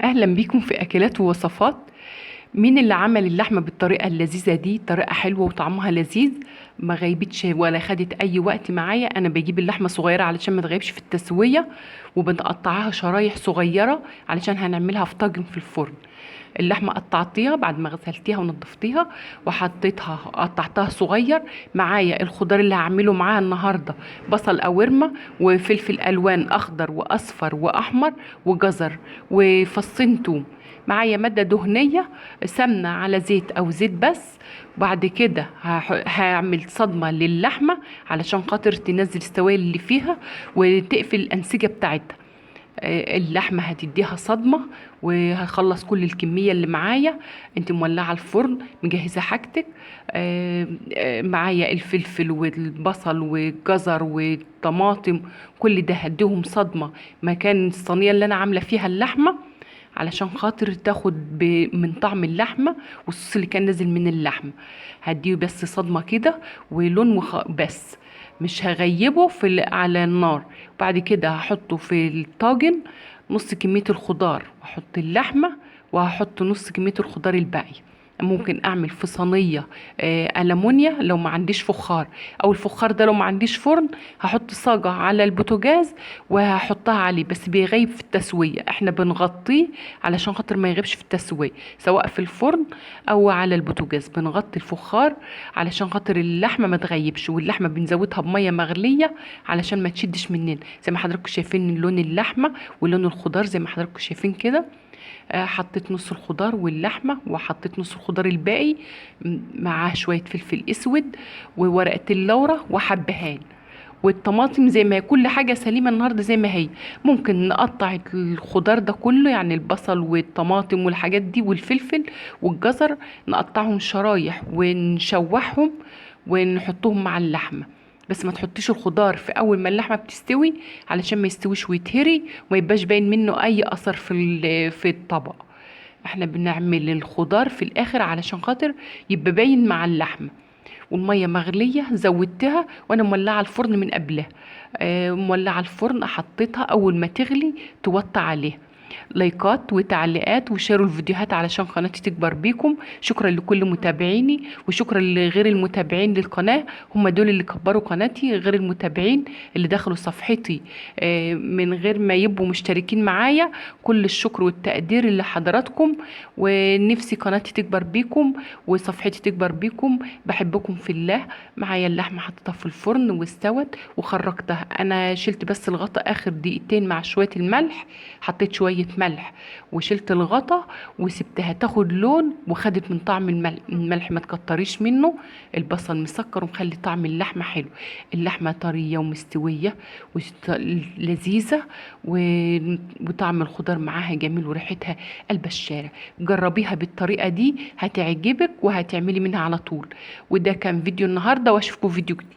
اهلا بيكم في اكلات ووصفات. مين اللي عمل اللحمة بالطريقة اللذيذة دي؟ طريقه حلوة وطعمها لذيذ، ما غيبتش ولا خدت اي وقت معايا. انا بجيب اللحمة صغيرة علشان ما تغيبش في التسوية، وبنقطعها شرايح صغيرة علشان هنعملها في طاجن في الفرن. اللحمة قطعتيها بعد ما غسلتيها ونضفتيها وحطيتها، قطعتها صغير. معايا الخضار اللي هعمله معاها النهارده: بصل قوارمه وفلفل الوان اخضر واصفر واحمر وجزر وفصين توم. معايا مادة دهنية، سمنه على زيت او زيت بس. وبعد كده هعمل صدمة للحمه علشان خاطر تنزل السوائل اللي فيها وتقفل الانسجة بتاعتها. اللحمة هتديها صدمة وهخلص كل الكمية اللي معايا. انت مولعه الفرن، مجهزة حاجتك. معايا الفلفل والبصل والجزر والطماطم، كل ده هديهم صدمة مكان الصينية اللي انا عامله فيها اللحمة علشان خاطر تاخد من طعم اللحمة والصوص اللي كان نازل من اللحمة. هديه بس صدمة كده ولون بس مش هغيبه على النار. بعد كده هحطه في الطاجن نص كمية الخضار، واحط اللحمة، وهحط نص كمية الخضار الباقي. ممكن اعمل في صينية ألمونيا لو ما عنديش فخار، او الفخار ده لو ما عنديش فرن هحط صاجة على البوتاجاز وهحطها عليه، بس بيغيب في التسوية، احنا بنغطيه علشان خاطر ما يغيبش في التسوية سواء في الفرن او على البوتاجاز. بنغطي الفخار علشان خاطر اللحمة ما تغيبش، واللحمة بنزودها بمية مغلية علشان ما تشدش مننا. زي ما حضراتكم شايفين لون اللحمة ولون الخضار زي ما حضراتكم شايفين كده. حطيت نص الخضار واللحمة، وحطيت نص الخضار الباقي معاه شوية فلفل اسود وورقة اللورة وحبهان والطماطم. زي ما هي كل حاجة سليمة النهاردة زي ما هي. ممكن نقطع الخضار ده كله، يعني البصل والطماطم والحاجات دي والفلفل والجزر، نقطعهم شرايح ونشوحهم ونحطهم مع اللحمة. بس ما تحطيش الخضار في اول ما اللحمة بتستوي علشان ما يستويش ويتهري وما يبقاش باين منه اي اثر في الطبق. احنا بنعمل الخضار في الاخر علشان خاطر يبقى باين مع اللحمة. والمية مغليه زودتها وانا مولعه الفرن من قبلها. مولعه الفرن، حطيتها اول ما تغلي توطي عليها. لايكات وتعليقات وشيروا الفيديوهات علشان قناتي تكبر بيكم. شكرا لكل متابعيني وشكرا لغير المتابعين للقناة، هم دول اللي كبروا قناتي. غير المتابعين اللي دخلوا صفحتي من غير ما يبقوا مشتركين معايا، كل الشكر والتقدير لحضراتكم. ونفسي قناتي تكبر بيكم وصفحتي تكبر بيكم. بحبكم في الله. معايا اللحمة حطيتها في الفرن واستوت وخرجتها. انا شلت بس الغطا اخر دقيقتين مع شوية الملح، حطيت شوية ملح وشلت الغطا وسبتها تاخد لون وخدت من طعم الملح ما تكتريش منه. البصل مسكر ومخلي طعم اللحمة حلو. اللحمة طرية ومستوية ولذيذة وطعم الخضار معاها جميل وريحتها قلب الشارع. جربيها بالطريقة دي هتعجبك وهتعملي منها على طول. وده كان فيديو النهاردة، واشوفكم فيديو جديد.